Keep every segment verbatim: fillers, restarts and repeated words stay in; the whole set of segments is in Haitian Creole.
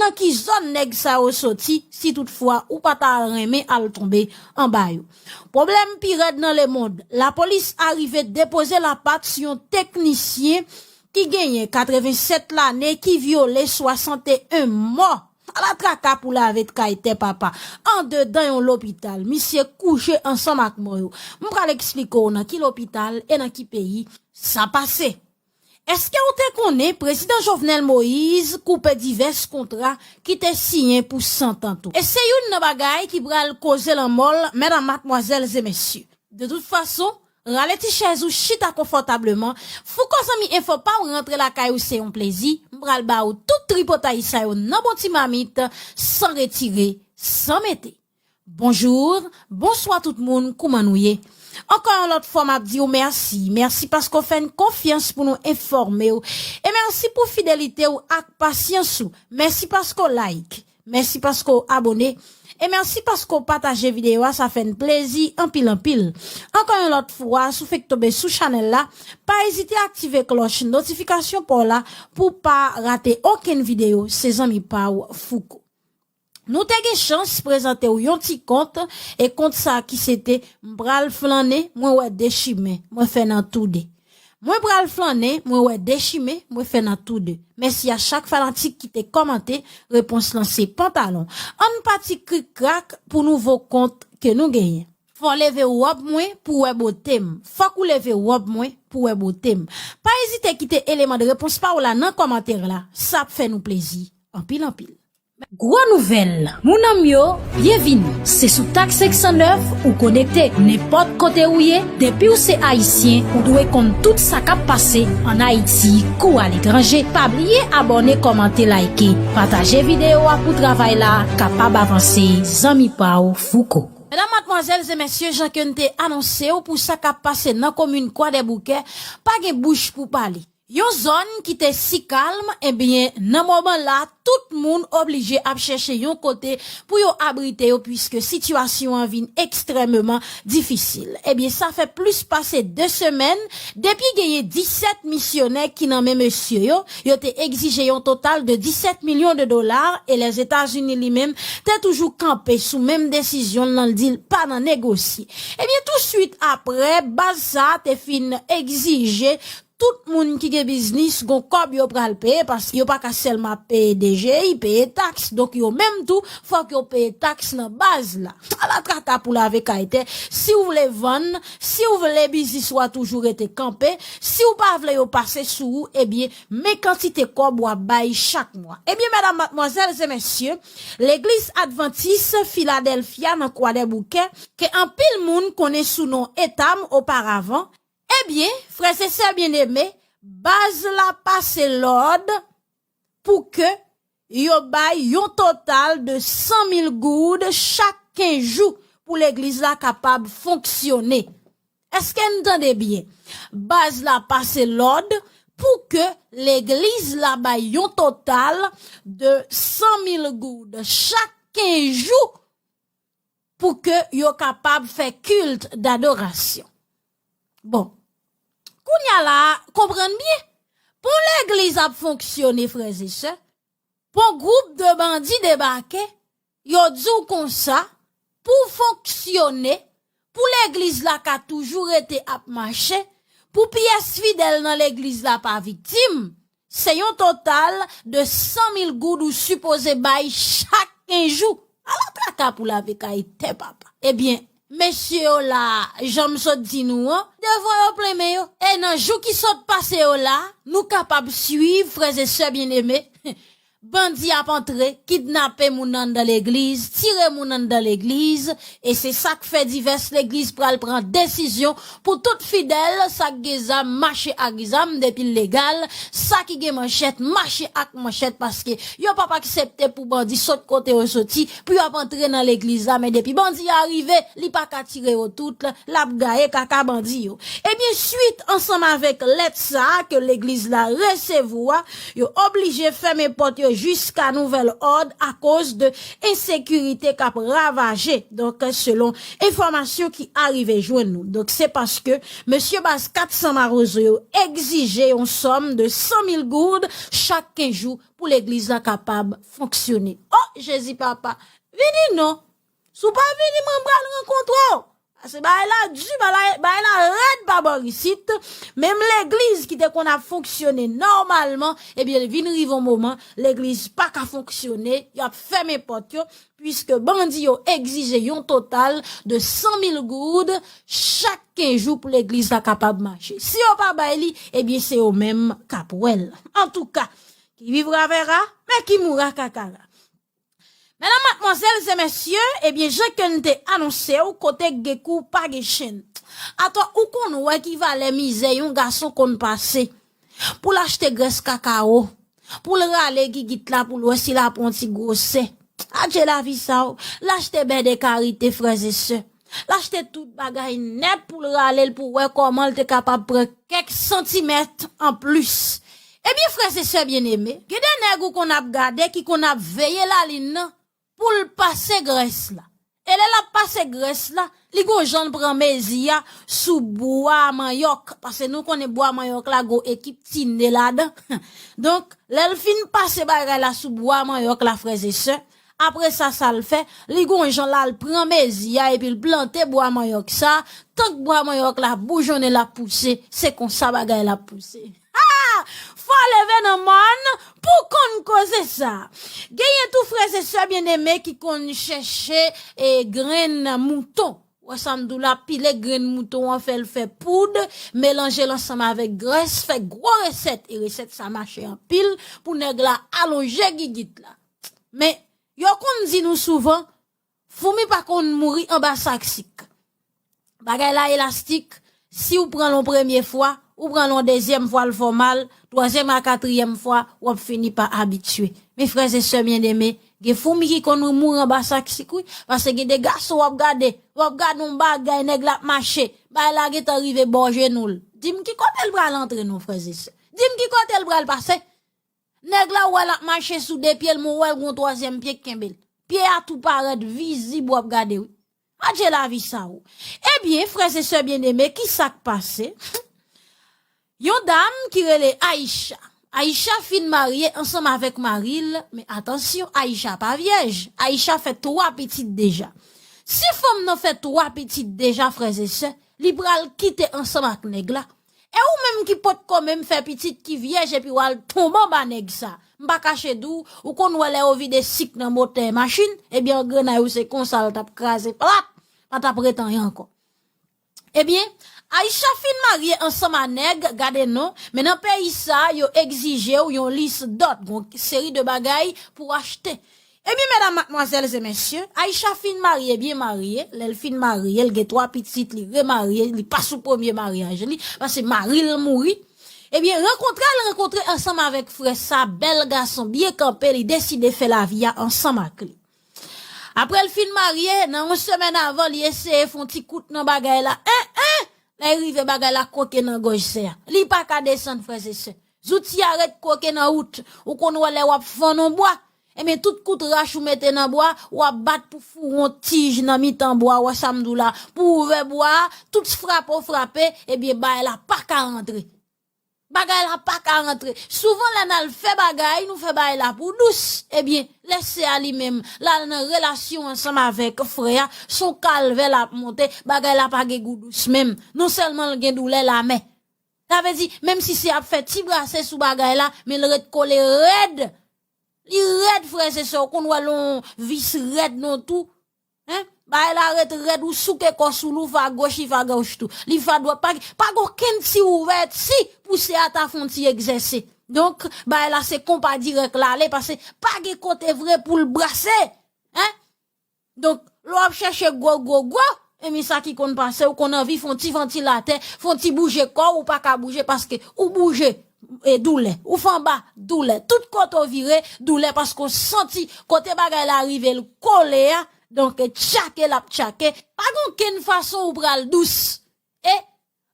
Nan ki zòn nèg sa yo soti, si toutfwa ou pa ta renmen al tonbe anba yo? Pwoblèm pi rèd nan lemonn, lapolis arive depoze lapat sou yon teknisyen ki genyen katrevennsèt lane ki vyole swasanteyen mò. Ala traka pou lave kay tè papa. Andedan yon lopital, misye kouche ansanm ak mò yo. M pral eksplike w nan ki lopital e nan ki peyi sa pase. Èske w te konnen Prezidan Jovenel Moïse koupe divès kontra ki te siyen pou santan tou? E se youn nan bagay ki pral koze lanmò l, medam, madmwazèl e mesye. De tout fason, rale ti chèz ou, chita konfòtableman, Fouco Zanmi Enfo pa w rantre lakay ou se yon plezi, m pral ba ou tout tripotay sa yo nan bon ti mamit, san retire, san mete. Bonjou, bonswa tout moun, kouman nou ye? Ankò yon lòt fwa, m ap di w mèsi. Mèsi paske w fè n konfyans pou nou enfòme w. E mèsi pou fidelite w ak pasyans ou. Mèsi paske w like. Mèsi paske w abone. E mèsi paske w pataje videyo a, sa fè n plezi anpil, anpil. Ankò yon lòt fwa, si w fèk tonbe sou chanèl la, pa ezite aktive klòch notifikasyon pa w la pou w pa rate okenn videyo, se zanmi pa w Fouco. Nou te gen chans prezante w yon ti kont, e kont sa ki se te M pral flannen, mwen wè de chimen, mwen fè nan tou de. Mwen pral flannen, mwen wè de chimen, mwen fè nan tou de. Mèsi a chak fanatik ki te kòmante, repons lan se pantalon. Ann pati krik krak pou nouvo kont ke nou genyen. Fò leve wòb mwen pou wè bote m. Fòk ou leve wòb mwen pou wè bote m. Pa ezite kite eleman de repons pa w la nan kòmantè la, sa ap fè nou plezi anpil, anpil. Gwo nouvèl, moun an m yo, byenvini. Se sou Tak senk san nèf ou konekte. Nenpòt kote ou ye, depi w se Ayisyen, ou dwe konn tout sa k ap pase ann Ayiti kou aletranje. Pa bliye abòne, kòmante, like, pataje videyo a pou travay la kapab avanse. Zanmi pa w Fouco. Medam, madmwazèl e mesye, jan ke n te anonse w pou sa k ap pase nan komin Kwadèboukè, pa gen bouch pou pale. Yon zòn ki te si kalm, ebyen, nan moman la, tout moun oblije ap chèche yon kote pou yo abrite yo, piske sitiyasyon an vin ekstrèmeman difisil. Ebyen, sa fè plis pase de semèn depi genyen disèt misyonè ki nan men mesye yo. Yo te egzije yon total de disèt milyon de dola, e Lèzetazini li menm te toujou kanpe sou menm desizyon l lan, l di l pa nan negosye. Ebyen, touswit apre, baz sa a te fin egzije tout moun ki gen biznis gon kòb yo pral peye, paske yo pa ka sèlman ap peye D G I, peye taks. Donk, yo menm tou, fòk yo peye taks nan baz la. Ala traka pou lave kay tè. Si w vle vann, si w vle biznis ou a toujou rete kanpe, si w pa vle yo pase sou ou, ebyen, men kantite kòb w ap bay chak mwa. Ebyen, medam, madmwazèl e mesye, legliz advantis Filadèlfya nan Kwadèboukè, ke anpil moun konnen sou non Etam oparavan, ebyen, frè e sè byeneme, baz la pase lòd pou ke yo bay yon total de san mil goud chak kenz jou pou legliz la kapab fonksyone. Èske n tande byen? Baz la pase lòd pou ke legliz la bay yon total de san mil goud chak kenz jou pou ke yo kapab fè kilt dadorasyon. Bon, kounye a la, konprann byen. Pou legliz ap fonksyone, frè e sè, pou gwoup de bandi debake, yo di w konsa, pou w fonksyone, pou legliz la ka toujou rete ap mache, pou pyès fidèl nan legliz la pa viktim, se yon total de san mil goud ou sipoze bay chak kenz jou. Ala traka pou lave kay tè papa. Ebyen, mesye yo la, jan m sot di nou an, devan yo plen men yo. E nan jou ki sot pase yo la, nou kapab swiv, frè e sè byeneme, bandi ap antre, kidnape moun anndan legliz, tire moun anndan legliz, e se sa k fè divès legliz pral pran desizyon pou tout fidèl, sa k gen zam, mache ak zam depi l legal, sa ki gen manchèt, mache ak manchèt, paske yo p ap aksepte pou bandi sot kote yo soti, pou y ap antre nan legliz la, men depi bandi a rive, li pa ka tire yo tout, l ap gaye kaka bandi yo. Ebyen, swit ansanm avèk lèt sa a ke legliz la resevwa, yo oblije fèmen pòt yo jiska nouvèl òd akoz de ensekirite k ap ravaje. Donk, selon enfòmasyon ki arive jwenn nou. Donk, se paske mesye baz kat san Mawozo yo egzije yon sòm de san mil goud chak kenz jou pou legliz la kapab fonksyone. O, Jezi papa, vini non. Si w pa vini, mwen pral rankontre w. Paske bagay la di, bagay la, bagay la rèd pa bò isit. Menm legliz ki te konn ap fonksyone nòmalman, ebyen, vin rive yon moman, legliz pa ka fonksyone, y ap fèmen pòt yo, piske bandi yo egzije yon total de san mil goud chak kenz jou pou legliz la kapab mache. Si yo pa bay li, ebyen, se yo menm k ap wè l. Antouka, qui vivra verra, mais qui mourra kakara. Medam, madmwazèl e mesye, ebyen, jan ke n te anonse w, kote k gen kou pa gen chenn. Atò, ou konn wè ki valè mizè yon gason konn pase. Pou l achte grès kakawo, pou l rale gigit la, pou l wè si l ap pran ti gwosè. Adje lavi sa o, l achte bè de karite, frè e sè. L achte tout bagay nèt pou l rale l, pou wè kòman l te kapab pran kèk santimèt anplis. Ebyen, frè e sè byeneme, gen de nèg ou konn ap gade ki konn ap veye lalin nan pou l pase grès la. E lè l ap pase grès la, li gon jan l pran mezi a sou bwa manyòk, paske nou konnen bwa manyòk la gon ekip tine ladan. Donk, lè l fin pase bagay la sou bwa manyòk la, frè e sè, apre sa, sa l fè, li gon jan l al pran mezi a epi l plante bwa manyòk sa, tank bwa manyòk la boujonnen l ap pouse, se konsa bagay la ap pouse. Ha! Fò leve nan mòn pou konn koze sa. Genyen tou frè e sè byeneme ki konn chèche e grenn mouton. Wè sa m di w la, pile grenn mouton an, fè l fè poud, melanje l ansanm avèk grès, fè gwo resèt, e resèt sa mache anpil pou nèg la alonje gigit la. Men, yo konn di nou souvan, foumi pa konn mouri anba sak sik. Bagay la elastik, si w pran l yon premye fwa, ou pran l yon dezyèm fwa, l fè w mal, twazyèm a katriyèm fwa, w ap fini pa abitye. Men frè e sè byeneme, gen foumi ki konn mouri anba sak sik, wi. Paske gen de gason w ap gade, w ap gade yon bagay, nèg la ap mache, bagay la gentan rive bò jenou l. Di m ki kote l pral antre non, frè e sè. Di m ki kote l pral pase. Nèg la, ou wè l ap mache sou de pye l, men ou wè l gon twazyèm pye k kenbe l. Pye a tou parèt vizib, w ap gade, wi. Adje lavi sa o. Ebyen, frè e sè byeneme, ki sa k pase? Yon dam ki rele Aisha. Aisha fin marye ansanm avèk mari l, men atansyon, Aisha pa vyèj. Aisha fè twa pitit deja. Si fanm nan fè twa pitit deja, frè e sè, li pral kite ansanm ak nèg la. E ou menm ki potko menm fè pitit, ki vyèj, epi w al tonbe anba nèg sa. M pa kache di w, ou konn wè lè yo vide sik nan motè machin, ebyen, angrenay ou se konsa l t ap kraze plat, pa t ap ret anyen ankò. Ebyen, Aisha fin marye ansanm a nèg, gade non, men nan peyi sa, yo egzije w yon lis dòd, yon seri de bagay pou w achte. Ebyen, medam, madmwazèl e mesye, Aisha fin marye, byen marye, lè l fin marye, l gen twa pitit, li remarye, li pa sou premye maryaj li, paske mari l mouri. Ebyen, rankontre l rankontre ansanm avèk frè sa, bèl gason, byen kanpe, li deside fè lavi a ansanm ak li. Apre l fin marye, nan yon semèn avan, li eseye fè yon ti kout nan bagay la. En, en! Lè l rive, bagay la koke nan gòj sè a. Li pa ka desann, frè e sè. Zouti a ret koke nan wout. Ou konn wè lè w ap fann yon bwa. Ebyen, tout kout rach ou mete nan bwa, w ap bat pou foure yon tij nan mitan bwa, wè sa m di w la. Pou ouvè bwa a, tout frape w frape, ebyen, bagay la pa ka rantre. Bagay la pa ka rantre. Souvan lè n al fè bagay, nou fè bagay la pou dous. Ebyen, lè sè a li menm, l al nan relasyon ansanm avèk frè a, s on kalvè l ap monte, bagay la pa gen gou dous menm. Non sèlman l gen doulè, l amè. Sa vle di, menm si se ap fè ti brase sou bagay la, men l ret kole rèd. Li rèd, frè e sè, ou konn wè l yon vis rèd non tou. Hein? Bagay la ret rèd, ou souke kò sou li, ou fè agoch, li fè agoch tou. Li fè adwat, pa, pa gen okenn ti ouvèti pou sè a ta fè yon ti egzèse. Donk, bagay la se konpa dirèk l ale, paske pa gen kote vre pou l brase. Hein? Donk, lè w ap chèche gwo, gwo, gwo, ebyen sa ki konn pase, ou konn anvi fè yon ti vantilatè, fè yon ti bouje kò w, ou pa ka bouje paske ou bouje, e doulè. Ou fè anba, doulè. Tout kote w vire, doulè paske w santi kote bagay la rive, l kole a, donk, e tchake l ap tchake. Pa gen okenn fason ou pral dous. E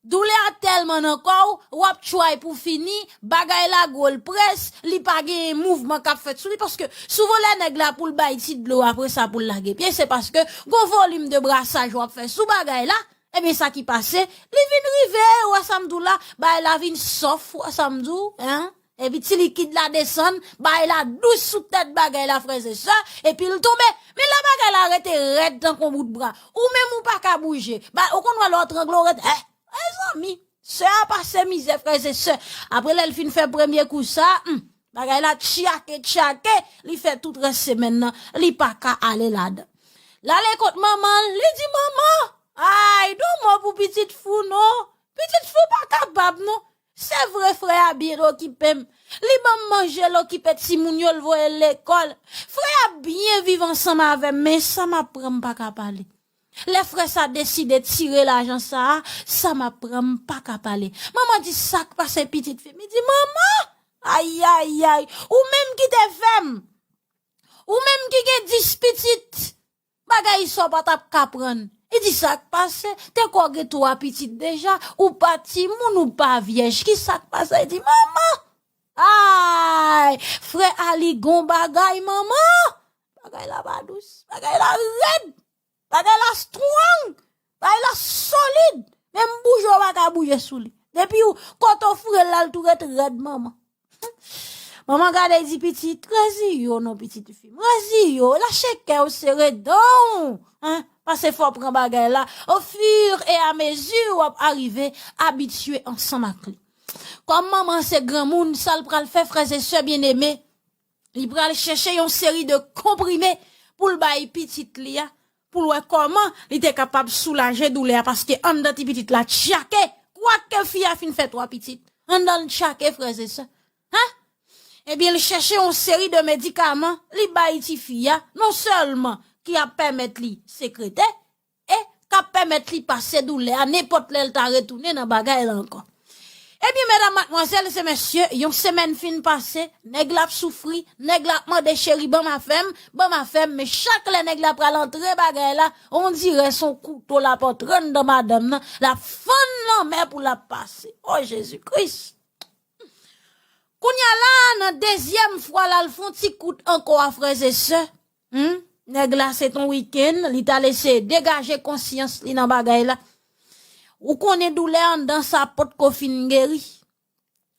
Doulè a tèlman nan kò w, w ap try pou fini, bagay la gwo, l près, li pa gen mouvman k ap fèt sou li, paske souvan lè nèg la pou l bay ti dlo, apre sa pou l lage pye, se paske gon volim de brasaj w ap fè sou bagay la, ebyen sa ki pase, li vin rive, w wè sa m di w la, bagay la vin sòf, w wè sa m di w, en? Epi ti likid la desann, bagay la dous sou tèt bagay la, frè e sè, epi l tonbe. Men lè bagay la rete rèd tankou yon bout bra, ou menm ou pa ka bouje. Ba, ou konn wè lè w trangle, w rete, eh, mezanmi, sè a pase mizè, frè e sè. Apre lè l fin fè premye kou sa, hmm, bagay la tchake, tchake, li fè tout rès semèn nan, li pa ka ale ladan. L ale kot manman l, li di, "Manman, ay, di yon mo pou pitit fi w non. Pitit fi w pa kapab non. Se vre, frè a byen okipe m. Li ban m manje, l okipe timoun yo, l voye l lekòl. Frè a byen viv ansanm avè m, men sa m ap pran, m pa ka pale. Lè frè sa deside tire lajan sa a, sa m ap pran, m pa ka pale." Manman di, "Sa k pase, pitit fi m?" Li di, "Manman, ay, ay, ay, ou menm ki te fè m. Ou menm ki gen dis pitit. Bagay sa w pa t ap ka pran." Li di, "Sa k pase? Te kwè w gen twa pitit deja, ou pa timoun, ou pa vyèj. Ki sa k pase?" Li di, "Manman, ay, frè a li gon bagay, manman. Bagay la pa dous. Bagay la rèd. Bagay la strong. Bagay la solid. Menm bouje w pa ka bouje sou li. Depi w, kote w foure l la, l tou ret rèd, manman." Manman gade, li di, "Pitit, reziye w non, pitit fi m. Reziye w, lache kè w, sere dan w. Hein? Paske fò w pran bagay la. Au fur et à mesure, w ap arive abitye ansanm ak li." Kòm manman se granmoun, sa l pral fè, frè e sè byeneme, li pral chèche yon seri de konprime pou l bay pitit li a, pou l wè kòman li te kapab soulaje doulè a, paske anndan ti pitit la tchake, kwake fi a fin fè twa pitit, anndan l tchake, frè e sè. Hein? Ebyen, li chèche yon seri de medikaman, li bay tifi a, non sèlman ki ap pèmèt li sekrete, e k ap pèmèt li pase doulè a nenpòt lè l ta retounen nan bagay la ankò. Ebyen, medam, madmwazèl, se mesye, yon semèn fin pase, nèg la ap soufri, nèg la ap mande, "Cheri, ban m afè m, ban m afè m," men chak lè nèg la pral antre bagay la, on dirè se yon kouto l ap antre anndan madanm nan, l ap fann lanmè pou l ap pase. O Jezi Kris! Kounye a la, nan dezyèm fwa la, l fè yon ti kout ankò a, frè e sè. Hmm? Nèg la, se t on wikenn, li t al eseye degaje konsyans li nan bagay la. Ou konnen doulè anndan sa potko fin geri.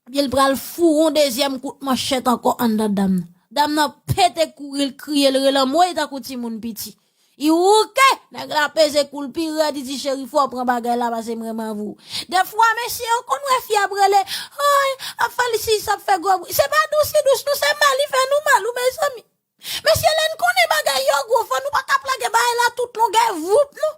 Epi l pral foure yon dezyèm kout manchèt ankò anndan dam nan. Dam nan pete kouri, l kriye, l rele anmwey tankou timoun piti. Li wouke, nèg la peze kou l pi rèd, li di, "Cheri, fò w pran bagay la, paske m renmen avè w." Defwa, mesye, ou konn wè fi ap rele, ay, ap fè li si, sa ap fè gwo bri. Se pa dous li dous nou, se mal li fè nou mal, ou mezanmi. Mesye, lè n konnen bagay yo gwo, fò nou pa ka plage bagay la tout longè voup, non.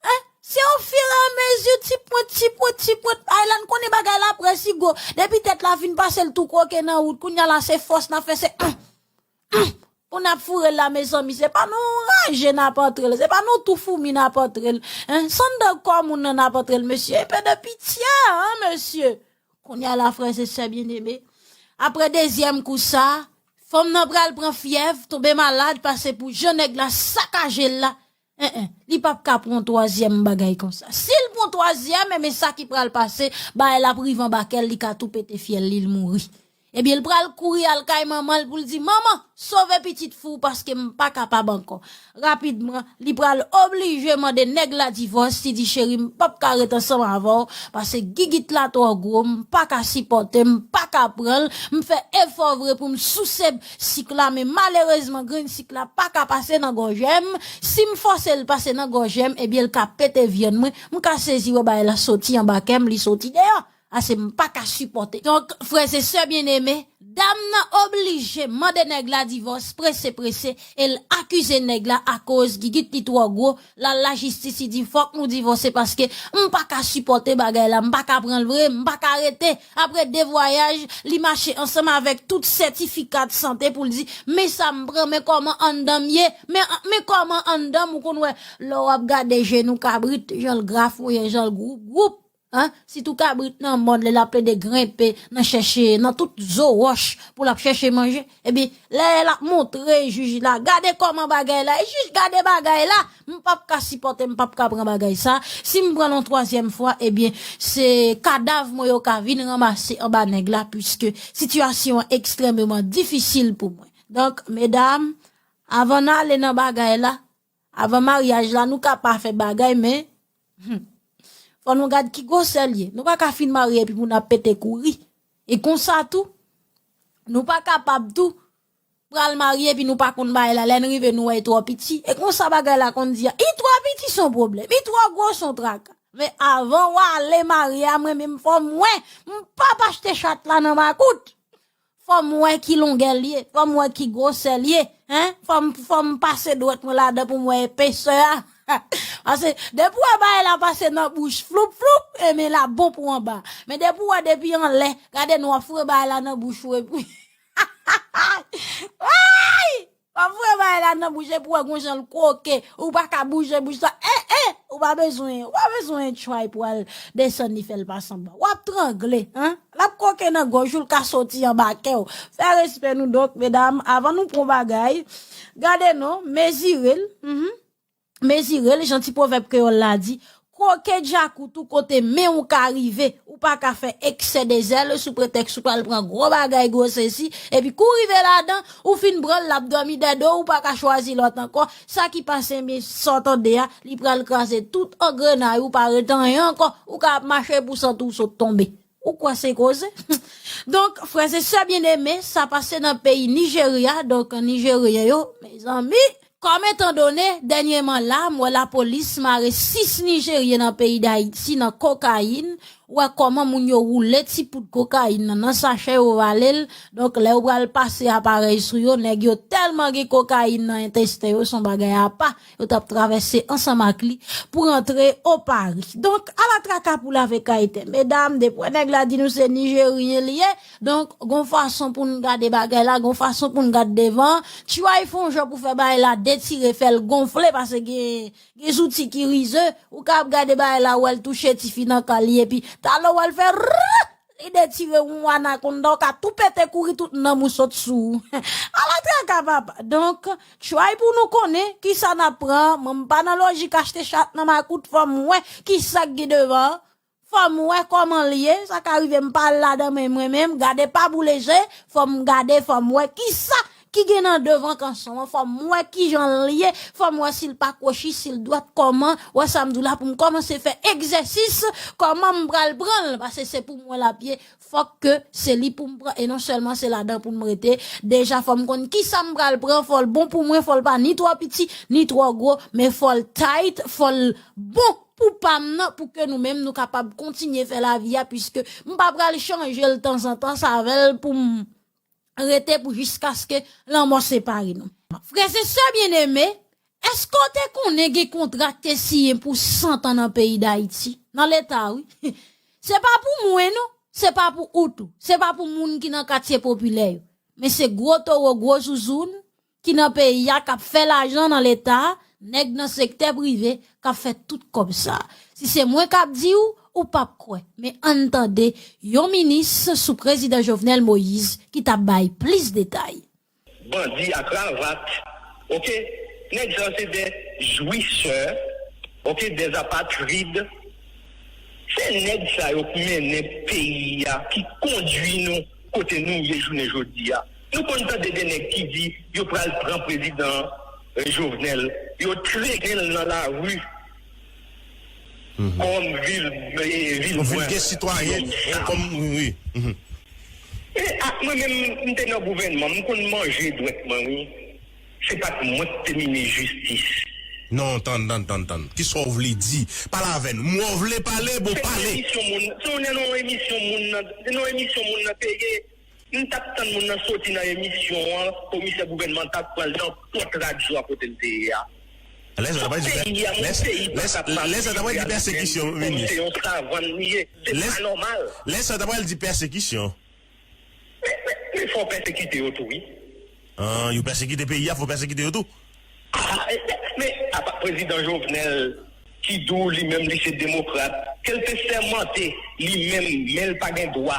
Hein? Se au fur et à mesure, ti pwent, ti pwent, ti pwent, bagay la, n konnen bagay la ap resi gwo. Depi tèt la fin pase, l tou kwoke nan wout. Kounye a la, se fòs n ap fè, se, hum, hum, pou n ap foure l la, mezanmi. Se pa nan raje n ap antre l, se pa nan tou foumi n ap antre l. Hein? Se anndan kò moun nan n ap antre l, mesye. Enpe de pitye, hein, mesye. Kounye a la, frè e sè byeneme, apre dezyèm kou sa, fanm nan pral pran fyèv, tonbe malad, paske pou jan nèg la sakaje l la, en, en, li p ap ka pran twazyèm bagay konsa. Si l pran twazyèm, enben sa ki pral pase, bagay la ap rive anba kè l, li ka tou pete fyèl li, l mouri. Ebyen, l pral kouri al kay manman l pou l di, "Manman, sove pitit fi w paske m pa kapab ankò." Rapidman, li pral oblije mande nèg la divòs, li di, "Cheri, m p ap ka ret ansanm avè w, paske gigit la twò gwo, m pa ka sipòte, m pa ka pran l, m fè efò vre pou m souse sik la, men malerezman, grenn sik la pa ka pase nan gòjè m. Si m fòse l pase nan gòjè m, ebyen, l ka pete vyann mwen, m ka sezi wè bagay la soti anba kè m, li soti deyò." Ase m pa ka sipòte. Donk, frè e sè byeneme, dam nan oblije mande nèg la divòs prese prese e l akize nèg la akoz gigit li twò gwo. L al lajistis, li di, "Fòk nou divòse paske m pa ka sipòte bagay la, m pa ka pran l vre, m pa ka rete." Apre de vwayaj, li mache ansanm avèk tout sètifika de sante pou l di, "Men sa m pran, men kòman anndan m ye, men, men kòman anndan m," ou konn wè, lè w ap gade jenou kabrit, jan l grafouyen, jan l gwoup gwoup. An, sitou kabrit nan mòn, lè l ap plede grenpe nan chèche, nan tout zo wòch pou l ap chèche manje. Ebyen, lè l ap montre jij la, gade kòman bagay la, e jij gade bagay la, m p ap ka sipòte, m p ap ka pran bagay sa. Si m pran l yon twazyèm fwa, ebyen, se kadav mwen yo ka vin ranmase anba nèg la, piske sitiyasyon an ekstrèmeman difisil pou mwen. Donk, medam, avan n ale nan bagay la, avan maryaj la, nou ka pa fè bagay, men, hmm, fò nou gad ki gwosè l ye. Nou pa ka fin marye epi pou n ap pete kouri. E konsa tou, nou pa kapab tou pral marye epi nou pa konn bagay la. Lè n rive, nou wè l twò piti. E konsa bagay la konn di a, i twò piti se yon pwoblèm, i twò gwo se yon traka. Men avan w ale marye a, mwen menm fò m wè, m p ap achte chat la nan makout. Fò m wè ki longè l ye, fò m wè ki gwosè l ye, en, fò m, fò m pase dwèt mwen ladan pou m wè epesè a. Paske depi w wè bagay la pase nan bouch, floup, floup, ebyen l ap bon pou anba. Men depi w wè depi anlè, gade nou ap foure bagay la nan bouch ou epi. Ay! W ap foure bagay la nan bouch epi w wè gon jan l koke, ou pa ka bouje bouch la, en, en, ou pa bezwen, ou pa bezwen try pou al desann li fè l pase anba. W ap trangle, en. L ap koke nan gòj ou, l ka soti anba kè w. Fè respè nou donk, medam, avan nou pran bagay, gade non, mezire l, mhm. Mezire l, jan ti pwovèb kreyòl la di, koke djakout ou kote men w ka rive, ou pa ka fè eksè de zèl sou pretèks ou pral pran gwo bagay, gwo sesi, epi kou rive ladan, ou fin pran l, l ap dòmi dèdo, ou pa ka chwazi lòt ankò, sa ki pase, men sa w tande a, li pral kraze tout angrenay ou, pa ret anyen ankò, ou ka ap mache pou sant ou sot tonbe. Ou kwè se koze? Donk, frè e sè byeneme, sa pase nan peyi Nijerya, donk Nijeryen yo, mezanmi. Kòm etan done, dènyèman la, m wè lapolis mare sis Nijeryen nan peyi Dayiti nan kokayin, ou wè kòman moun yo woule ti poud kokayin nan nan sachè yo vale l, donk lè yo pral pase aparèy sou yo, nèg yo tèlman gen kokayin nan entesten yo, se yon bagay apa. Yo t ap travèse ansanm ak li pou rantre o Pari. Donk, ala traka pou lave kay tè. Medam, depi w wè nèg la di nou se Nijeryen li ye, donk, gon fason pou n gade bagay la, gon fason pou n gade devan. Tchway fè yon jan pou fè bagay la detire, fè l gonfle, paske gen, gen zouti ki rize. Ou ka ap gade bagay la, ou wè l touche tifi nan kal li, epi talè w wè l fè rrrr! Li detire yon anakonda, ou ka tou pete kouri tout nanm ou sot sou ou. Ala traka papa. Donk, tchway pou nou konnen kisa n ap pran. Mwen, m pa nan lojik achte chat nan makout, fò m wè kisa k gen devan. Fò m wè kòman l ye. Sa ka rive m pa al ladan, men mwen menm, gade pa boule je, fò m gade, fò m wè kisa ki gen nan devan kanson an, fò m wè kijan l ye, fò m wè si l pa kwochi, si l dwat, kòman, wè sa m di w la, pou m kòmanse fè egzèsis, kòman m pral pran l, paske se pou mwen l ap ye, fòk ke se li pou m pran, e non sèlman se ladan pou m rete, deja fò m konn kisa m pral pran, fò l bon pou mwen, fò l pa ni twò piti, ni twò gwo, men fò l tight, fò l bon pou pa m nan, pou ke nou menm nou kapab kontinye fè lavi a, piske m pa pral chanje l tanzantan, sa avè l pou m rete pou jiskaske lanmò separe nou. Frè e sè byeneme, èske w te konnen gen kontra k te siyen pou san tan nan peyi Dayiti? Nan Leta, wi. Se pa pou mwen, non. Se pa pou ou tou. Se pa pou moun ki nan katye popilè yo. Men se gwo towo, gwo zouzoun ki nan peyi a, k ap fè lajan nan Leta a, nèg nan sektè prive k ap fè tout kòb sa a. Si se mwen k ap di w, ou p ap kwè. Men ann tande yon minis sou prezidan Jovenel Moïse ki t ap bay plis detay. Bandi a kravat, oke? Nèg sa yo se de jwisè, oke? De apatrid. Se nèg sa yo k mennen peyi a, ki kondui nou kote nou ye jounen jodi a. Nou konn tande de nèg ki di yo pral pran prezidan, eh, Jovenel, yo trennen l nan lari kòm vil, eh, vil. Yon vil gen sitwayen, kòm, wi, wi. Mhm. E ak mwen menm, m te nan gouvènman, m konn manje dwèt mwen, wi. Se pa t mwen k te minis jistis. Non, tann, tann, tann, tann. Kisa w vle di? Pale avè n. Mwen w vle pale, bon, pale. Se yon emisyon moun, se yon nan yon emisyon moun nan, se nan yon emisyon moun nan te ye. M t ap tann moun nan soti nan emisyon an, komisè gouvènman t ap pran l nan pòt radyo a kote l te ye a. Lè sa, ta pral di pè-, peyi a, mon lè, peyi lè, pa kapab lè sa, ta pral di pèsekisyon, kòm minis. Se yon savann li ye. Se pa nòmal. Lè sa, ta pral di pèsekisyon. Men, men, men fò w pèsekite yo tou, wi. Ah, yo pèsekite peyi a, fò w pèsekite yo tou. Ah, e, men, men, apa prezidan Jovenel, ki di w li menm li se demokrat, ke l te sèmante li menm, men l pa gen dwa.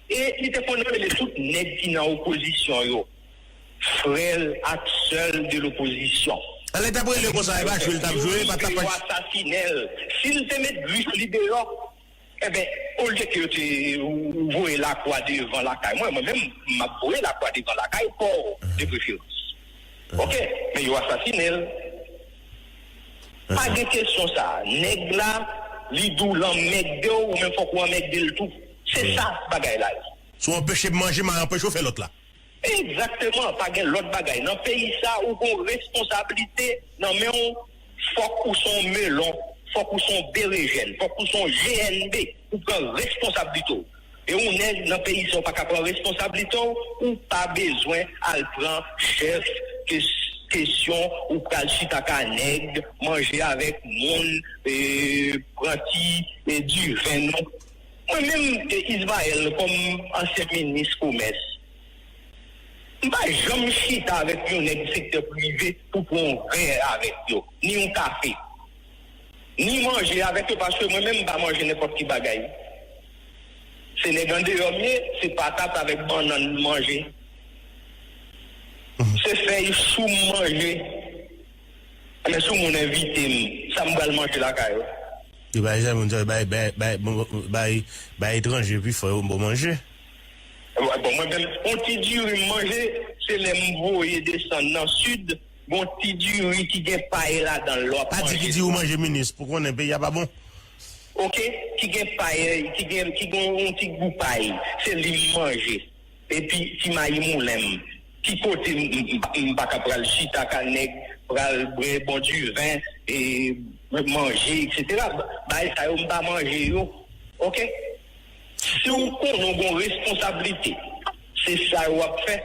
E li te konn rele tout nèg ki nan opozisyon yo frè l ak sè l de lopozisyon. Alè, t ap rele konsa, e pa jwe l t ap jwe, e pa t ap. Yo asasinen l. Si l te met Guy Philippe deyò, enben, olye ke yo te voye lakwa devan lakay mwen, mwen menm, m ap voye lakwa devan lakay pa w, de preferans. Oke, men yo asasinen l. Pa gen kesyon sa. Nèg la, li di w l anmègde w, ou menm fòk ou anmègde l tou. Se sa bagay la ye. Si w anpeche m manje, m a anpeche w fè lòt la. Egzakteman, pa gen lòt bagay. Nan peyi sa, ou gon responsablite nan men w, fòk ou se yon melon, fòk ou se yon berejèn, fòk ou se yon G N B, ou pran responsablite w. E yon nèg nan peyi sa, ou pa ka pran responsablite w, ou pa bezwen al pran chèf kes-, kesyon, ou pral chita ka nèg, manje avèk moun, e, pran ti, e, diven nou. Mwen menm, e, Ismaël, kòm ansyen minis komès, m pa janm chita avèk yon nèg sektè prive pou pran yon vè avèk yo, ni yon kafe, ni manje avèk yo, paske mwen menm m pa manje nenpòt ki bagay. Se nèg andeyò m ye, se patat avèk bannann m manje. Se fèy chou m manje. Men si yon moun envite m, sa m pral manje lakay ou? Yo bay, bay, bay, bay, bon, bay, bay etranje pi fò yo bon manje. Bon, mwen menm, yon ti diri m manje, se lè m voye desann nan sid, gon ti diri ki gen pay ladan l, lè w ap manje. Pa di ki di ou manje minis, pou konnen peyi a pa bon. Oke, ki gen pay, ki gen, ki gen yon ti gou pay, se li m manje. Epi ti mayi moulen m. Ki kote m, m, m, m pa ka pral chita ka nèg, pral bwè bon diven, e manje, etsetera. Bagay sa yo, m pa manje yo. Oke? Si w konnen w gon responsablite, se sa yo w ap fè,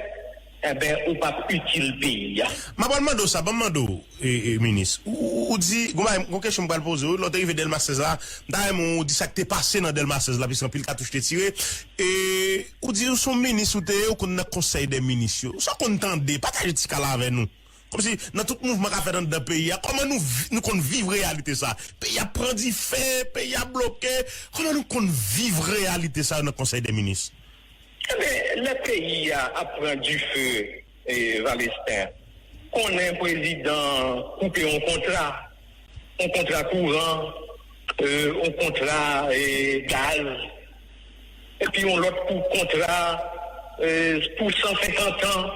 enben, ou p ap itil peyi a. M ap al mande w sa, ban m mande w, e, e, minis. Ou, ou, ou di, gon bagay, gon kesyon m pral poze w, lè w te rive Dèlma sèz la, m ta renmen w di sa k te pase nan Dèlma sèz la, piske anpil katouch te tire. E, ou di ou se yon minis, ou te ye, ou konn nan konsèy dè minis yo. Sa w konn tande, pataje ti ka la avè nou. Kòmsi, nan tout mouvman k ap fèt anndan peyi a, kòman nou vi-, nou konn viv reyalite sa? Peyi a pran dife, peyi a bloke, kòman nou konn viv reyalite sa yo nan konsèy dè minis? Enben, lè peyi a ap pran dife, e, Valesten, konnen prezidan koupe yon kontra, yon kontra kouran, e, yon kontra, e, gaz, epi yon lòt pou kontra, e, pou san senkant an,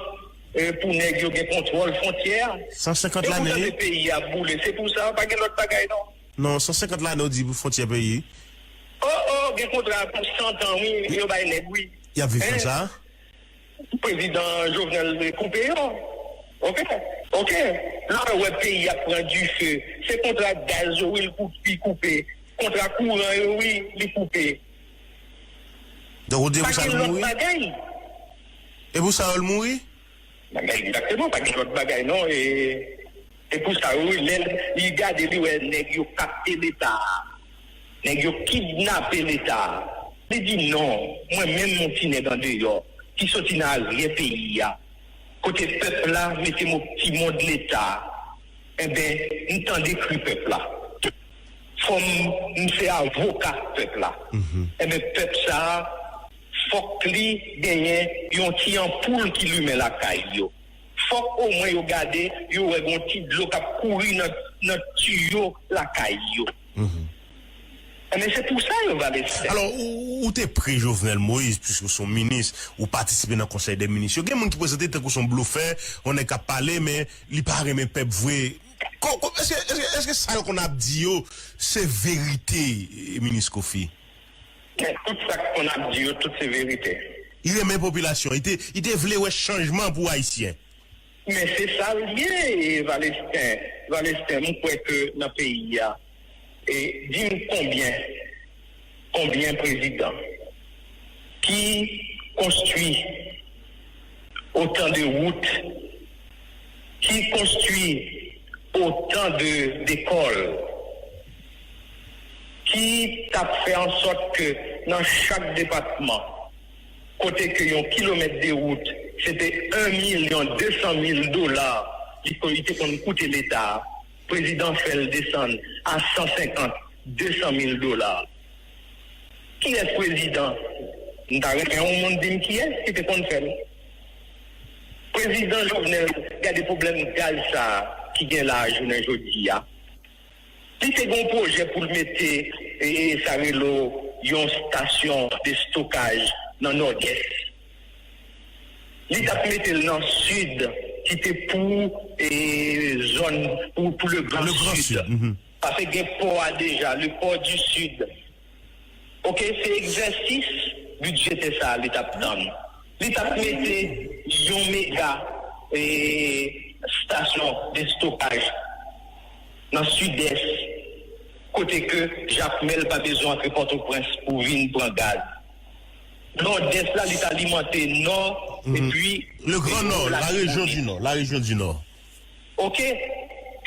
e, pou nèg yo gen kontwòl fwontyè a. San senkant lane? E ou tande peyi a ap boule, se pou sa, pa gen lòt bagay non. Non, san senkant lane ou di pou fwontyè peyi. Oh, oh, gen kontra pou san tan, wi, yo bay nèg, wi. Y ap viv konsa? Prezidan Jovenel koupe yo. Oke? Oke? Lè w wè peyi ap pran dife, se kontra gaz yo, wi, l koup-, li koupe. Kontra kouran yo, wi, li koupe. Donk, ou di e pou sa l mouri? Pa gen lòt bagay. E pou sa yo l mouri? Egzakteman, pa gen lòt bagay non. E, e pou sa, wi, lè li gade, li wè nèg yo kapte Leta a, nèg yo kidnape Leta a, li di, "Non, mwen menm, yon ti nèg andeyò, ki soti nan aryè peyi a, kote pèp la mete m o timon de Leta a, enben, m tande kri pèp la. Fò m, m se avoka pèp la." Enben, pèp sa a, fòk li genyen yon ti anpoul ki limen lakay yo. Fòk omwen yo gade, yo wè gon ti dlo k ap kouri nan, nan tiyo lakay yo. Enben, se pou sa yo va lese. Alò, ou, ou te pre Jovenel Moïse, piske w se yon minis, ou patisipe nan konsèy dè minis yo. Gen moun ki prezante tankou se yon blofè, yon nèg k ap pale, men li pa renmen pèp vre. Ko-, ko-, èske, èske, èske sa yo konn ap di yo, se verite, minis Kofi? Men tout sa k konn ap di yo, tout se verite. Li renmen popilasyon, li te, li te vle wè chanjman pou Ayisyen. Men se sa l ye, Valesten. Valesten, m kwè ke nan peyi a, e di m konbyen, konbyen prezidan ki konstwi otan de wout, ki konstwi otan de, de lekòl, ki t ap fè an sòt ke nan chak depatman, kote ke yon kilomèt de wout, se te en milyon de san mil dola li ko-, li te konn koute Leta a, prezidan fè l desann a san senkant, de san mil dola. Kiyès prezidan? M ta renmen yon moun di m kiyès ki te konn fè l. Prezidan Jovenel, gade pwoblèm gaz sa a ki gen la a jounen jodi a. Li te gen yon pwojè pou l mete, e, e, sa rele yon stasyon de stokaj nan Nòdès. Li t ap mete l nan Sid, ki te pou, e, zòn, pou, pou le Grand Sud. Paske gen pò a deja, le port du Sud. Oke, se egzèsis bidjetè sa a li t ap tann. Li t ap mete yon mega, e, stasyon de stokaj nan Sidès, kote ke Jakmèl pa bezwen antre Pòtoprens pou vin pran gaz. Nòdès la, li t alimante Nò, epi le Grand Nord, la région du Nord, la région du Nord. Oke?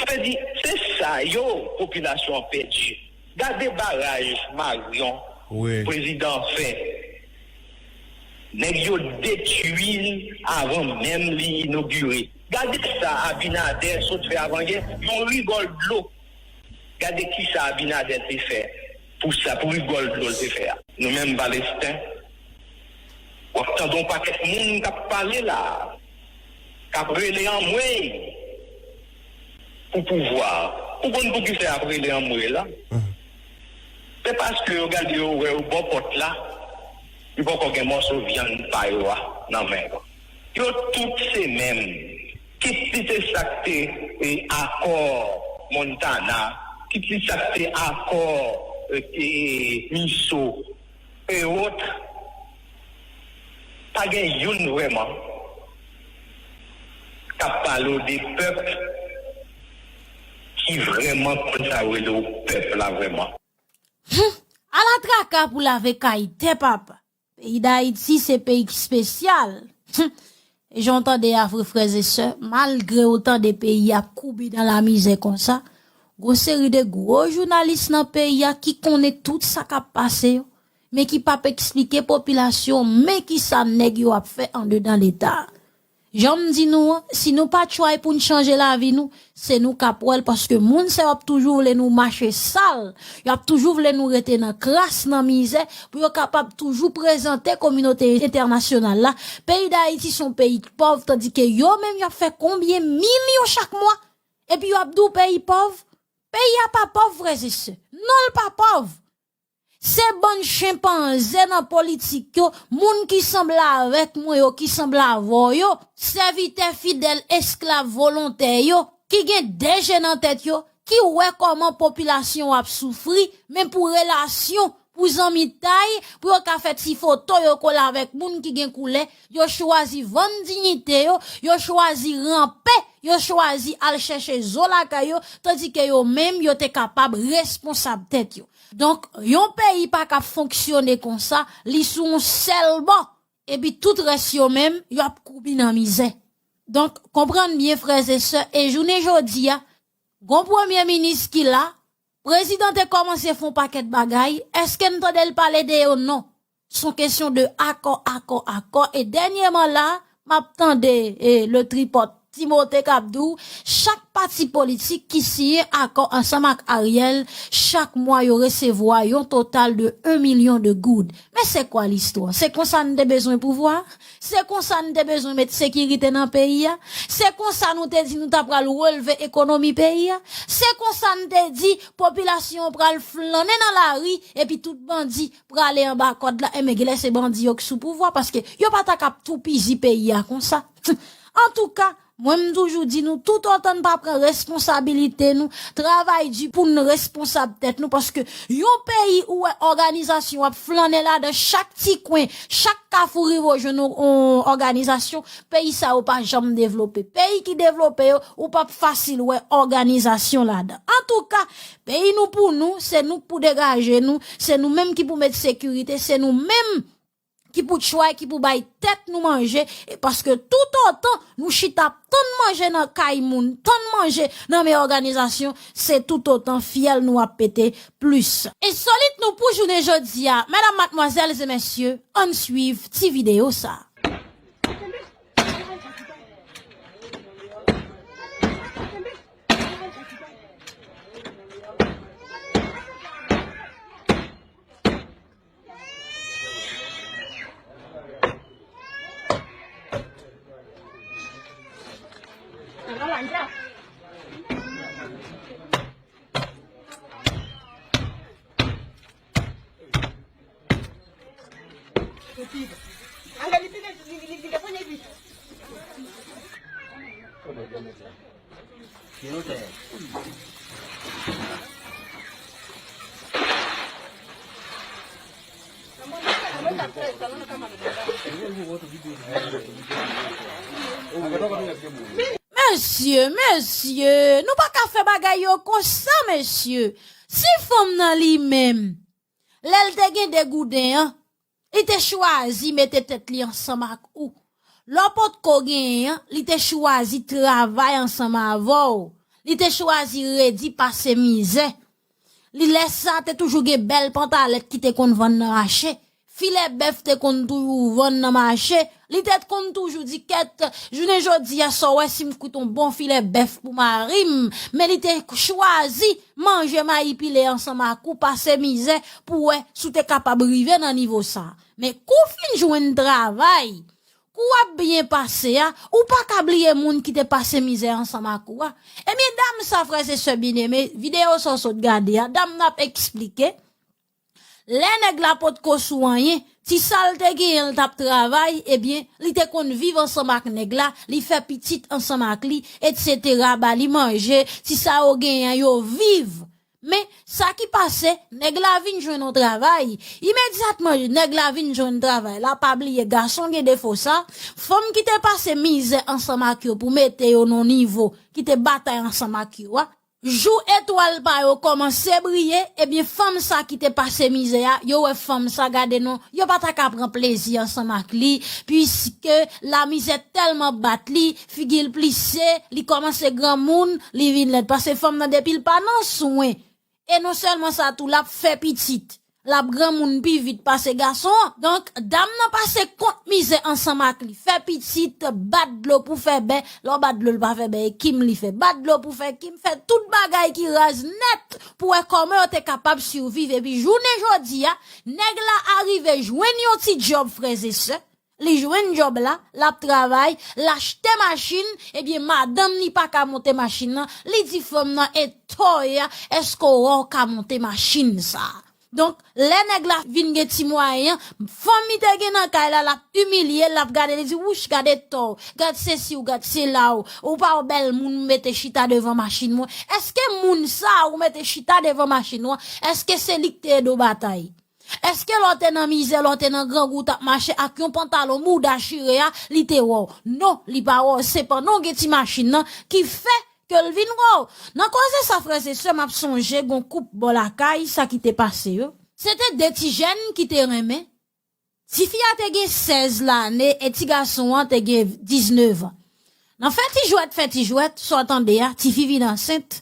Sa vle di, se sa yo, popilasyon an pèdi. Gade baraj Marion, prezidan an fè. Nèg yo detwi l avan menm li inogire. Gade sa Abinader sot fè avan yè, yon rigòl dlo. Gade kisa Abinader te fè pou sa, pou rigòl dlo l te fè a. Nou menm Palestin, w ap tande yon pakèt moun k ap pale la, k ap rele anmwey pou pouvwa. Ou konn poukisa y ap rele anmwey la? Se paske yo gade yo wè yo bò pòt la, yo poko gen mòso vyann pa yo a nan men yo. Yo tout se menm. Kit li te sa k te, e, akò Montana, kit li sa k te akò, e, e, Miso, e wòt, pa gen youn vrèman k ap pale w de pèp ki vrèman konn sa yo rele w pèp la vrèman. Hum, ala traka pou lave kay tè papa. Peyi Dayiti se peyi ki espesyal. Hum, e jan w tande a vre frè e sè, malgre w tande peyi a ap koube nan lamizè konsa, gon seri de gwo jounalis nan peyi a ki konnen tout sa k ap pase yo, men ki p ap eksplike popilasyon men kisa nèg yo ap fè andedan Leta a. Jan m di nou an, si nou pa try pou n chanje lavi nou, se nou k ap wè l, paske moun sa yo ap toujou vle nou mache sal, y ap toujou vle nou rete nan kras, nan mizè, pou yo kapab toujou prezante kominote entènasyonal la peyi Dayiti se yon peyi k pòv, tandike yo menm y ap fè konbyen milyon chak mwa, epi yo ap di w peyi pòv. Peyi a pa pòv, frè e sè. Non, l pa pòv. Se bann chenpanze nan politik yo, moun ki sanble avèk mwen yo, ki sanble avè w yo, sèvitè fidèl, esklav volontè yo, ki gen de je nan tèt yo, ki wè kòman popilasyon w ap soufri, men pou relasyon, pou zanmitay, pou yo ka fè ti foto yo kole avèk moun ki gen koulè, yo chwazi vann diyite yo, yo chwazi ranpe, yo chwazi al chèche zo lakay yo, tandike yo menm yo te kapab responsab tèt yo. Donk, yon peyi pa ka fonksyone konsa, li sou yon sèl bò. Epi tout rès yo menm, y ap koubi nan mizè. Donk, konprann byen, frè e sè, e jounen jodi a, gon premye minis ki la, prezidan te kòmanse fè yon pakèt bagay, èske n tande l pale de yo? Non. Se yon kesyon de akò, akò, akò. E dènyèman la, m ap tande, e, le tripòt Timote k ap di w, chak pati politik ki siyen akò ansanm ak Ariel, chak mwa yo resevwa yon total de un milyon de goud. Men se kwa listwa? Se konsa n te bezwen pouvwa? Se konsa n te bezwen met sekirite nan peyi a? Se konsa nou te di nou ta pral relve ekonomi peyi a? Se konsa n te di popilasyon an pral flannen nan lari, epi tout bandi prale anba kòd la, enben, genlè se bandi yo k sou pouvwa, paske yo pa ta k ap toupizi peyi a konsa. Antouka, mwen, m toujou di nou, toutotan n pa pran responsabilite nou, travay di pou n responsab tèt nou, paske yon peyi ou wè òganizasyon ap flannen ladan chak ti kwen, chak kafou rive w jwenn yon, yon òganizasyon, peyi sa yo pa janm devlope. Peyi ki devlope yo, ou p ap fasil wè òganizasyon ladan. Antouka, peyi nou pou nou, se nou k pou degaje nou, se nou menm ki pou met sekirite, se nou menm ki pou try, ki pou bay tèt nou manje, e paske toutotan nou chita ap tann manje nan kay moun, tann manje nan men òganizasyon, se toutotan fyèl nou ap pete plis. Ensolit nou pou jounen jodi a, medam, madmwazèl e mesye, ann swiv ti videyo sa a. Mesye, mesye, nou pa ka fè bagay yo konsa, mesye. Si fanm nan li menm, lè l te gen degouden an, li te chwazi mete tèt li ansanm ak ou. Lè w potko genyen an, li te chwazi travay ansanm avè w. Li te chwazi redi pase mizè. Li lè sa te toujou gen bèl pantalèt ki te konn vann nan mache. Filè bèf te konn toujou vann nan mache. Li te konn toujou di kèt, jounen jodi a sa w wè si m koute yon bon filè bèf pou mari m. Men li te chwazi manje mayi pile ansanm ak ou pase mizè pou wè si w te kapab rive nan nivo sa. Men kou w fin jwenn travay, kou w ap byen pase a, ou pa ka bliye moun ki te pase mizè ansanm ak ou a. Ebyen, dam sa, frè e sè byeneme, videyo sa w sot gade a, dam nan ap eksplike. Lè nèg la potko sou anyen, ti sa l te genyen, l t ap travay, ebyen, li te konn viv ansanm ak nèg la, li fè pitit ansanm ak li, etsetera, ba li manje, ti sa yo genyen, yo viv. Men, sa ki pase, nèg la vin jwenn yon travay. Imedyatman, nèg la vin jwenn travay la, pa bliye, gason gen defo sa. Fanm ki te pase mizè ansanm ak yo pou mete yo nan nivo, ki te batay ansanm ak yo a, jou etwal pa yo kòmanse briye, ebyen, fanm sa ki te pase mizè a, yo wè fanm sa, gade non, yo pa ta ka pran plezi ansanm ak li, piske lamizè tèlman bat li, figi l plise, li kòmanse granmoun, li vin lèd. Paske fanm nan, depi l pa nan swen, e non sèlman sa tou, l ap fè pitit. L ap granmoun pi vit pase gason an. Donk, dam nan pase kont mizè ansanm ak li. Fè pitit, bat dlo pou fè bè. Lè w bat dlo, l pa fè bè, e kim li fè. Bat dlo pou fè kim, fè tout bagay ki raz nèt pou wè kòman yo te kapab siviv. Epi jounen jodi a, nèg la arive jwenn yon ti djòb, frè e sè. Li jwenn djòb la, l ap travay, l achte machin, ebyen, madanm li pa ka monte machin nan, li di fanm nan, e tò a, èske w wè w ka monte machin sa a? Donk, lè nèg la vin gen ti mwayen an, fanm li te gen nan kay la, l ap imilye l, l ap gade, li di, wouch, gade tò w, gad sesi w, gad sela w, ou pa w bèl moun, ou mete chita devan machin mwen. Èske moun sa a ou mete chita devan machin ou an, èske se li k te ede w batay? Èske lè w te nan mizè, lè w te nan grangou, w t ap mache ak yon pantalon mouda chire a, li te wè w? Non, li pa wè w. Sepandan, w gen ti machin nan ki fè ke l vin wè w. Nan koze sa, frè e sè, m ap sonje gon koup bò lakay, sa ki te pase yo. Se te de ti jèn ki te renmen. Tifi a te gen sèz lane e ti gason an te gen diznèf an. Nan fè ti jwèt, fè ti jwèt, sa w tande a, tifi vin ansent.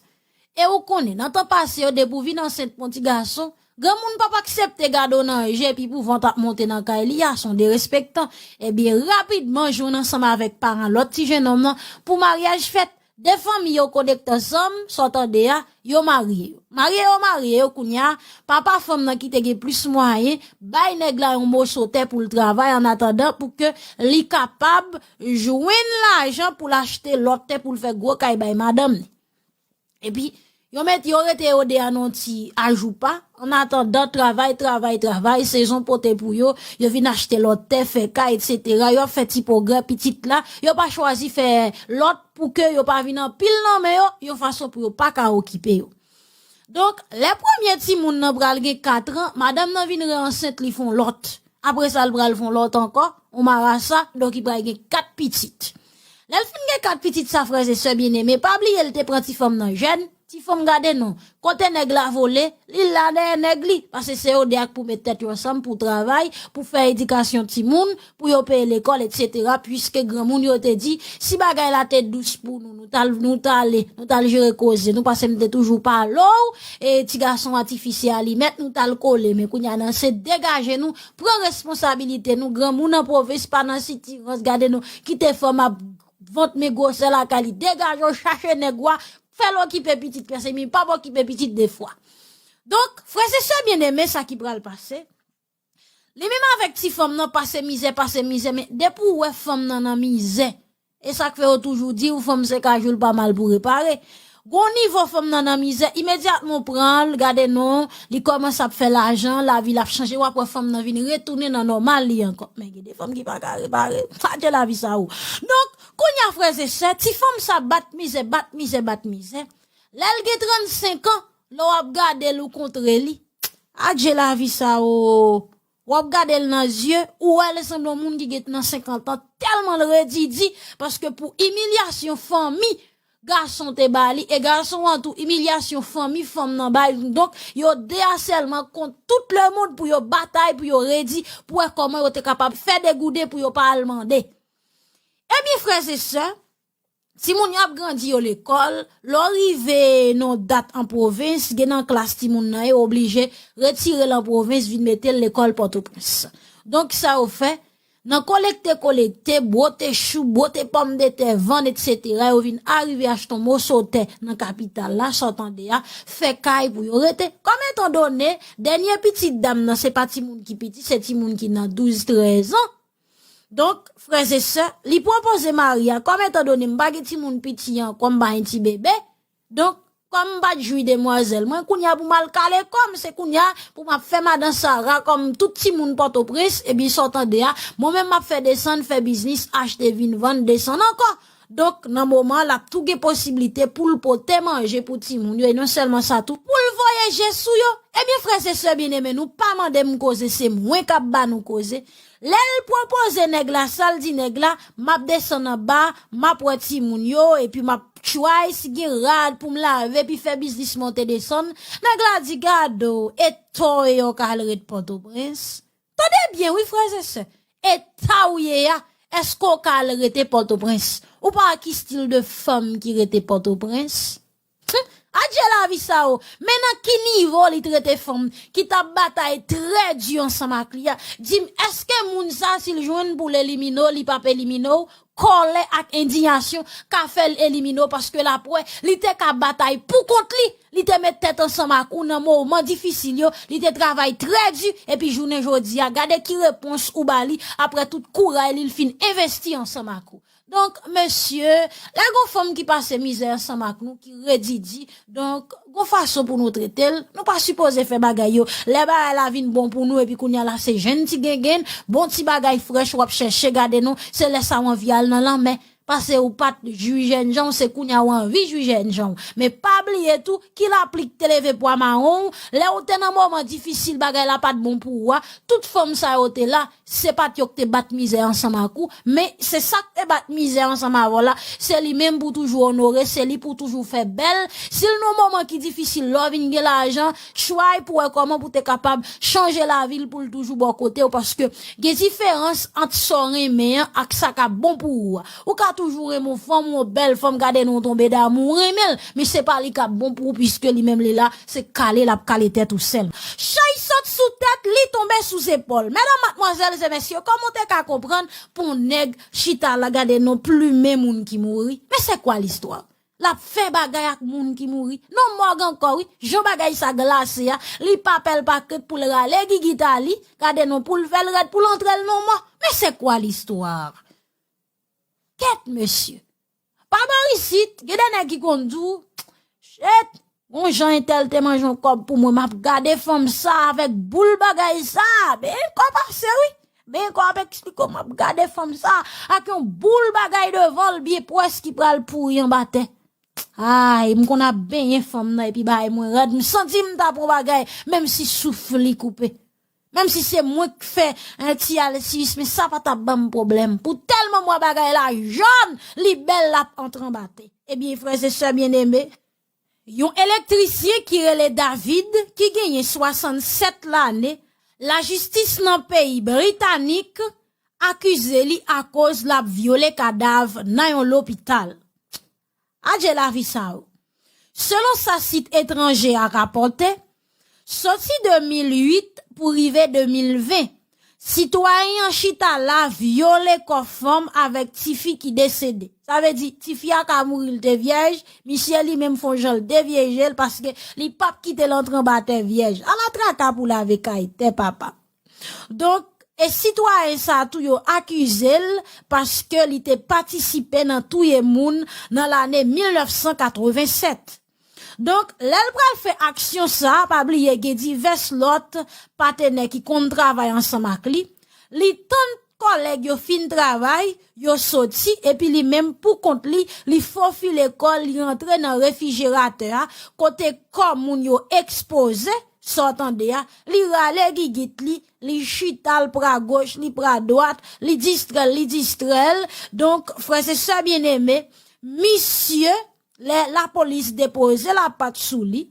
E ou konnen, nan tan pase yo, depi w vin ansent pou yon ti gason, granmoun p ap aksepte gade w nan je epi pou vant ap monte nan kay li a, se yon derespektan. Ebyen, rapidman, jwenn ansanm avèk paran lòt ti jennonm nan pou maryaj fèt. De fanmi yo konekte ansanm, sa w tande a, yo marye yo. Marye yo marye yo, kounye a, papa fanm nan ki te gen plis mwayen, bay nèg la yon moso tè pou l travay annatandan pou ke li kapab jwenn lajan pou l achte lòt tè pou l fè gwo kay bay madanm li. Epi, yo met, yo rete yo de a nan yon ti ajoupa. Annatandan, travay, travay, travay, sezon pote pou yo, yo vin achte lòt tè, fè kay, etsetera. Yo ap fè ti pwogrè, pitit la, yo pa chwazi fè lòt pou ke yo pa vin anpil nan men yo, yon fason pou yo pa ka okipe yo. Donk, lè premye timoun nan pral gen katran, madanm nan vin re ansent, li fè yon lòt. Apre sa, l pral fè yon lòt ankò, yon marasa, donk li pral gen kat pitit. Lè l fin gen kat pitit sa, frè e sè byeneme, pa bliye l te pran ti fanm nan jèn. Ti fanm, gade non, kote nèg la vole, li la dèyè nèg li, paske se yo de a k pou met tèt yo ansanm pou travay, pou fè edikasyon timoun, pou yo peye lekòl, etsetera, piske granmoun yo te di, si bagay la te dous pou nou, nou t al, nou t ale, nou t al jere koze nou, paske m te toujou pale w, e ti gason a, tifi se alimèt, nou t al kole, men kounye a nan se degaje nou, pran responsabilite nou, granmoun an pwovens pa nan sitirans, gade non, kite fanm ap vant men gwosè lakay li, degaje w, chache nèg ou a, fè l okipe pitit, paske li p ap okipe pitit de fwa. Donk, frè e sè byeneme, sa ki pral pase, li menm avèk ti fanm nan pase mizè, pase mizè, men depi w wè fanm nan nan mizè, E sa k fè yo toujou di w fanm se kajou l pa mal pou repare. Gon nivo fanm nan nan mizè, imedyatman w pran l, gade non, li kòmanse ap fè lajan, lavi l ap chanje, w ap wè fanm nan vin retounen nan nòmal li ankò. Men gen de fanm ki pa ka repare. Adje lavi sa o. Donk, kounye a frè e sè, ti fanm sa bat mizè, bat mizè, bat mizè. Lè l gen trannsenk an, lè w ap gade l ou kontre li. Adje lavi sa o. W ap gade l nan zye, ou wè l sanble yon moun ki gen nan senkant an, tèlman l redi di, paske pou imilyasyon fanmi gason te ba li, e gason an tou imilyasyon fanmi fanm nan bay. Donk, yo de a sèlman kont tout lemonn pou yo batay, pou yo redi, pou wè kòman yo te kapab fè degouden pou yo pa al mande. Ebyen, frè e sè, timoun yo ap grandi yo lekòl, lè w rive nan yon dat an pwovens, gen nan klas timoun nan yo oblije retire l an pwovens, vin mete l lekòl Pòtoprens. Donk, sa yo fè, nan kolekte kolekte, bwote chou, bwote pòmdetè, vann, etsetera, yo vin arive achte yon moso tè nan kapital la, sa w tande a, fè kay pou yo rete. Kòm etan done, dènye pitit dam nan, se pa timoun ki piti, se timoun ki nan douz, trèz an. Donk, frè e sè, li pwopoze mari a, kòm etan done m pa gen timoun piti ankò, m pa gen ti bebe. Donk, kòm m pa t jwi demwazèl mwen, kounye a pou m al kale kò m, se kounye a pou m ap fè madan Sara kòm tout timoun Pòtoprens, ebyen sa w tande a, mwen menm m ap fè desann, fè biznis, achte, vin vann, desann ankò. Donk, nan moman an, l ap tou gen posiblite pou l pote manje pou timoun yo, e non sèlman sa tou, pou l voye je sou yo. Ebyen, frè e sè byeneme, nou pa mande m koze, se mwen k ap ba nou koze. Lè l pwopoze nèg la, sa l di nèg la, m ap desann anba, m ap wè timoun yo, epi m ap try si gen rad pou m lave, epi fè biznis monte desann. Nèg la di, gade w, e ta w ye w ka al ret Pòtoprens? Tande byen wi, frè e sè, e ta w ye a, èske w ka al rete Pòtoprens? Ou pa wè ki stil de fanm ki rete Pòtoprens? Hum, adje lavi sa o. Men nan ki nivo li trete fanm ki t ap batay trè di ansanm ak li a? Di m, èske moun sa, si l jwenn pou l elimine w, li p ap elimine w? Kòlè ak endiyasyon ka fè l elimine w, paske l ap wè li te ka batay pou kont li. Li te met tèt ansanm ak ou nan moman difisil yo. Li te travay trè di, epi jounen jodi a, gade ki repons ou ba li apre tout kouray li l fin envesti ansanm ak ou. Donk, mesye, lè gon fanm ki pase mizè ansanm ak nou, ki redi di, donk, gon fason pou nou trete l, nou pa sipoze fè bagay yo. Lè bagay la vin bon pou nou, epi kounye a la se jèn ti gengenn, bon ti bagay frèch w ap chèche, gade non, se lè sa w anvi al nan lanmè. Paske ou pa t jwi jènjan w, se kounye a w anvi jwi jènjan w. Men pa bliye tou, ki lapli k te leve pwa mawon w, lè w te nan moman difisil, bagay la pa t bon pou ou a, tout fanm sa yo te la, se pa t yo k te bat mizè ansanm ak ou, men se sa k te bat mizè ansanm avè w la, se li menm pou toujou onore, se li pou toujou fè bèl. Si l nan moman ki difisil, lè w vin gen lajan, try pou wè kòman pou te kapab chanje lavi l pou l toujou bò kote w, paske gen diferans ant sa w renmen an ak sa k ap bon pou ou a. Ou ka toujou renmen yon fanm, yon bèl fanm, gade non w tonbe damou, ou renmen l, men se pa li k ap bon pou ou, piske li menm li la, se kale l ap kale tèt ou sèlman. Chay sot sou tèt, li tonbe sou zepòl. Medam, madmwazèl e mesye, kòman w te ka konprann pou yon nèg chita la, gade non, plimen moun ki mouri? Men se kwa listwa? L ap fè bagay ak moun ki mouri. Non, mòg ankò, wi. Jan bagay sa glase a, li pa pè l pa krent pou l rale gigit a li, gade non, pou l fè l rèd, pou l antre l nan mò. Men se kwa listwa? Kèt, mesye. Pa bò isit, gen de nèg ki konn di w, shit, gon jan entèl te manje yon kòb pou mwen, m ap gade fanm sa avèk boul bagay sa. Ben, kò pase, wi. Ben, kò ap eksplike w, m ap gade fanm sa ak yon boul bagay devan l, byen pwès ki pral pouri anba tè. Ay, m konn ap benyen fanm nan, epi bagay mwen rèd, m santi m ta pran bagay, menm si souf li koupe. Menm si se mwen k fè, en, ti alsiyis, men sa pa t ap ban m pwoblèm. Pou tèlman m wè bagay la jòn, li bèl, l ap antre anba tè. Ebyen, frè e sè byeneme, yon elektrisyen ki rele David, ki genyen swasannsèt lane, lajistis nan peyi Britanik akize li akoz l ap vyole kadav nan yon lopital. Adje lavi sa o. Selon sa sit etranje a rapòte, soti de mil uit pou rive de mil ven, sitwayen an chita la vyole kò fanm avèk tifi ki desede. Sa vle di, tifi a ka mouri, l te vyèj, misye li menm fè yon jan l devyeje l paske li p ap kite l antre anba tè vyèj. Ala traka pou lave kay tè papa. Donk, E sitwayen sa a tou yo akize l paske li te patisipe nan touye moun nan lane mil nèf san katreven sèt. Donk, lè l pral fè aksyon sa a, pa bliye gen divès lòt patenè ki konn travay ansanm ak li. Li tann kòlèg yo fin travay, yo soti, epi li menm pou kont li, li fofile kò l, li rantre nan refrijeratè a, kote kò moun yo ekspoze, sa w tande a, li rale gigit li, li chita l pra goch, li pra dwat, li distrè l, li distrè l. Donk, frè e sè byeneme, misye, lè lapolis depoze lapat sou li,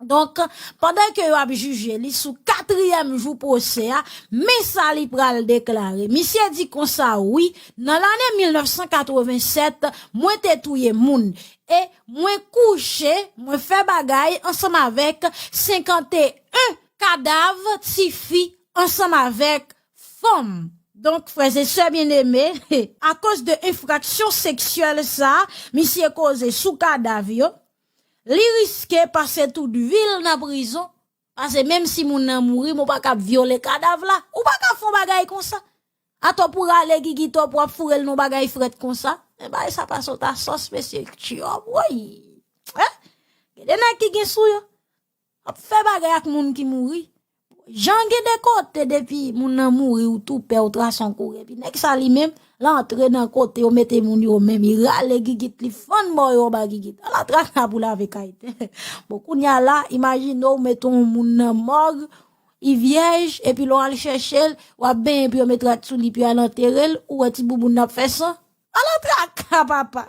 donk, pandan ke yo ap jije li sou katriyèm jou pwosè a, men sa li pral deklare. Misye di konsa, wi, nan lane mil nèf san katreven sèt, mwen te touye moun. E mwen kouche, mwen fè bagay ansanm avèk senkanteyen kadav tifi ansanm avèk fanm. Donk, frè e sè byeneme, akoz de enfraksyon seksyèl sa, misye koze sou kadav yo, li riske pase tout vi l nan prizon. Paske menm si moun nan mouri, men w pa ka ap vyole kadav la. Ou pa ka fè yon bagay konsa. Atò pou rale gigit w, pou w ap foure l nan yon bagay frèt konsa. Men bagay sa pase w ta sòs, mesye, tchòp, woy. Hein? Gen de nèg ki gen sou yo. Ap fè bagay ak moun ki mouri. Jan gen de kote, depi moun nan mouri, ou tou pè, ou trase yon kouri. Epi nèg sa li menm, l antre nan kote yo mete moun yo menm, li rale gigit, li fann bò yo anba gigit. Ala traka pou lave kay. Bon, kounye a la, imajine w mete yon moun nan mòg, li vyèj, epi lè w al chèche l, w ap benyen, epi yo met rad sou li, epi yo al antere l, ou wè ti bouboun nan ap fè san. Ala traka, papa.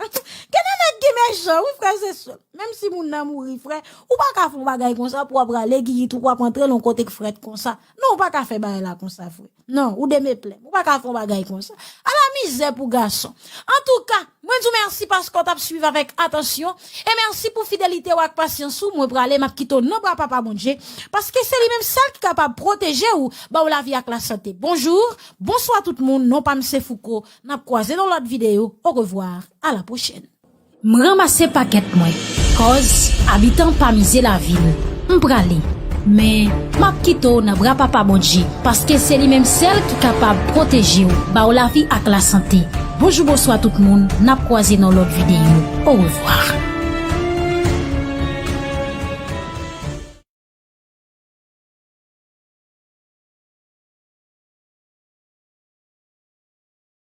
Gen de nèg ki mechan, wi, frè e sè. Menm si moun nan mouri, frè, ou pa ka fè yon bagay konsa pou w ap rale gigit ou, pou w ap antre l yon kote k frèt konsa. Non, ou pa ka fè bagay la konsa, frè. Non, ou demeplè m. Ou pa ka fè yon bagay konsa. Ala mizè pou gason. Antouka, mwen di w mèsi paske w t ap swiv avèk atansyon. E mèsi pou fidelite w ak pasyans ou. Mwen prale, m ap kite w nan bra Papa Bondye. Paske se li menm sèl ki kapab pwoteje w, ba w lavi ak lasante. Bonjou, bonswa tout moun. Non pa m se Fouco. N ap kwaze nan lòt videyo. Orevwa, a la pwochèn. M ranmase pakèt mwen. Kòz, abitan pa mize lavi l. M prale. Men, m ap kite w nan bra Papa Bondye, paske se li menm sèl ki kapab pwoteje w, ba w lavi ak lasante. Bonjou, bonswa tout moun. N ap kwaze nan lòt videyo. Orevwa.